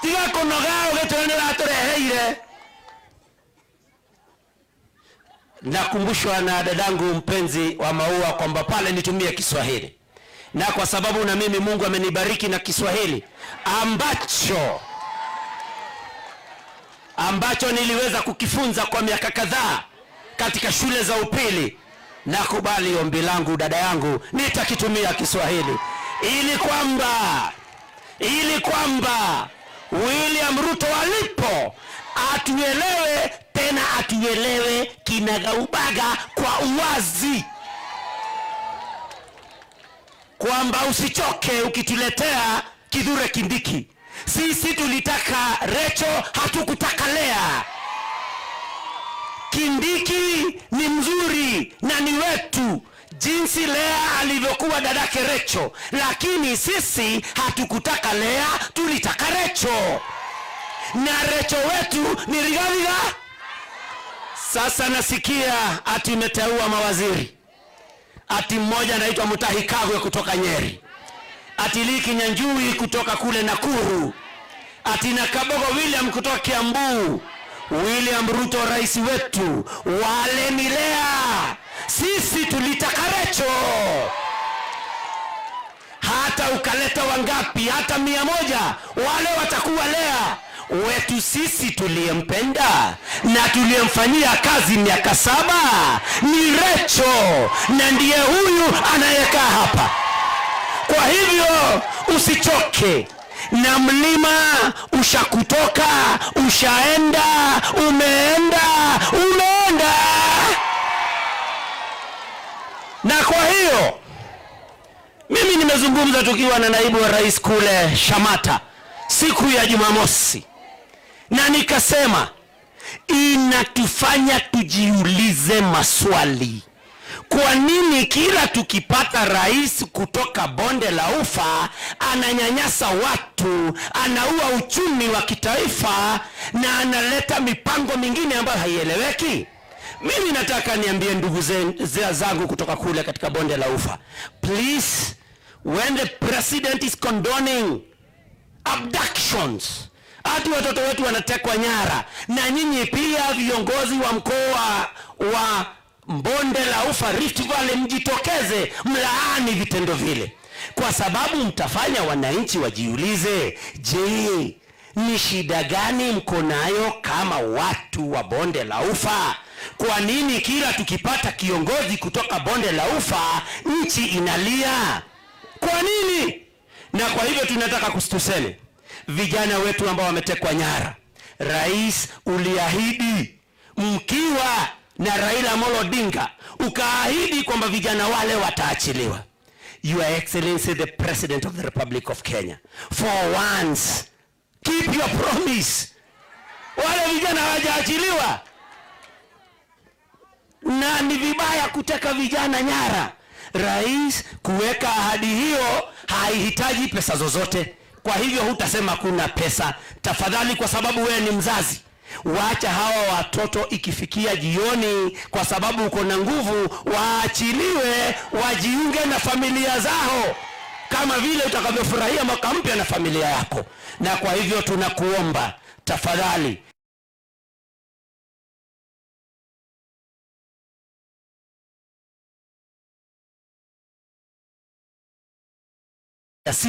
Tiga kũnoga ũgĩtwĩra nĩ ũratũreheire. Nakumbushwa na dadangu mpenzi wa Maua kwamba pale nitumie Kiswahili, na kwa sababu na mimi Mungu amenibariki na Kiswahili ambacho niliweza kukifunza kwa miaka kadhaa katika shule za upili, nakubali ombi langu dada yangu, nitakitumia Kiswahili ili kwamba William Ruto alipo atuelewe, tena atuelewe kinagaubaga kwa uwazi, kwamba usichoke ukituletea Kithure Kindiki. Sisi tulitaka Recho, hatukutaka Lea. Kindiki ni mzuri na ni wetu, jinsi Lea alivyokuwa dadake Recho, lakini sisi hatukutaka Lea, tulitaka Recho, na Recho wetu ni Rigathi. Sasa nasikia ati umeteua mawaziri, ati mmoja anaitwa Mutahi Kagwe kutoka Nyeri, ati Lee Kinyanjui kutoka kule Nakuru, ati na Kabogo William kutoka Kiambu. William Ruto rais wetu, wale ni Lea, sisi tulitaka Recho. Hata ukaleta wangapi, hata 100, wale watakuwa Lea wetu. Sisi tuliyempenda na tuliyemfanyia kazi miaka 7 ni Recho, na ndiye huyu anayekaa hapa. Kwa hivyo usichoke na mlima ushakutoka, ushaenda, umeenda, umeenda. Na kwa hiyo mimi nimezungumza tukiwa na naibu wa rais kule Shamata siku ya Jumamosi, na nikasema inatufanya tujiulize maswali. Kwa nini kila tukipata rais kutoka bonde la ufa ananyanyasa watu, anaua uchumi wa kitaifa na analeta mipango mingine ambayo haieleweki? Mimi nataka niambie ndugu zangu kutoka kule katika bonde la ufa, please, when the president is condoning abductions, hati watoto wetu wanatekwa nyara, na nyinyi pia viongozi wa mkoa wa bonde la ufa Rift Valley, mjitokeze mlaani vitendo vile, kwa sababu mtafanya wananchi wajiulize, je, ni shida gani mko nayo kama watu wa bonde la ufa? Kwa nini kila tukipata kiongozi kutoka bonde la ufa nchi inalia? Kwa nini? Na kwa hivyo tunataka tuseme vijana wetu ambao wametekwa nyara, rais, uliahidi mkiwa na Raila Amolo Odinga, ukaahidi kwamba vijana wale wataachiliwa. Your Excellency the President of the Republic of Kenya, for once keep your promise. Wale vijana hawajaachiliwa, na ni vibaya kuteka vijana nyara. Rais, kuweka ahadi hiyo haihitaji pesa zozote, kwa hivyo hutasema kuna pesa. Tafadhali, kwa sababu wewe ni mzazi, wacha hawa watoto ikifikia jioni, kwa sababu uko na nguvu, waachiliwe wajiunge na familia zao kama vile utakavyofurahia mwaka mpya na familia yako. Na kwa hivyo tunakuomba tafadhali,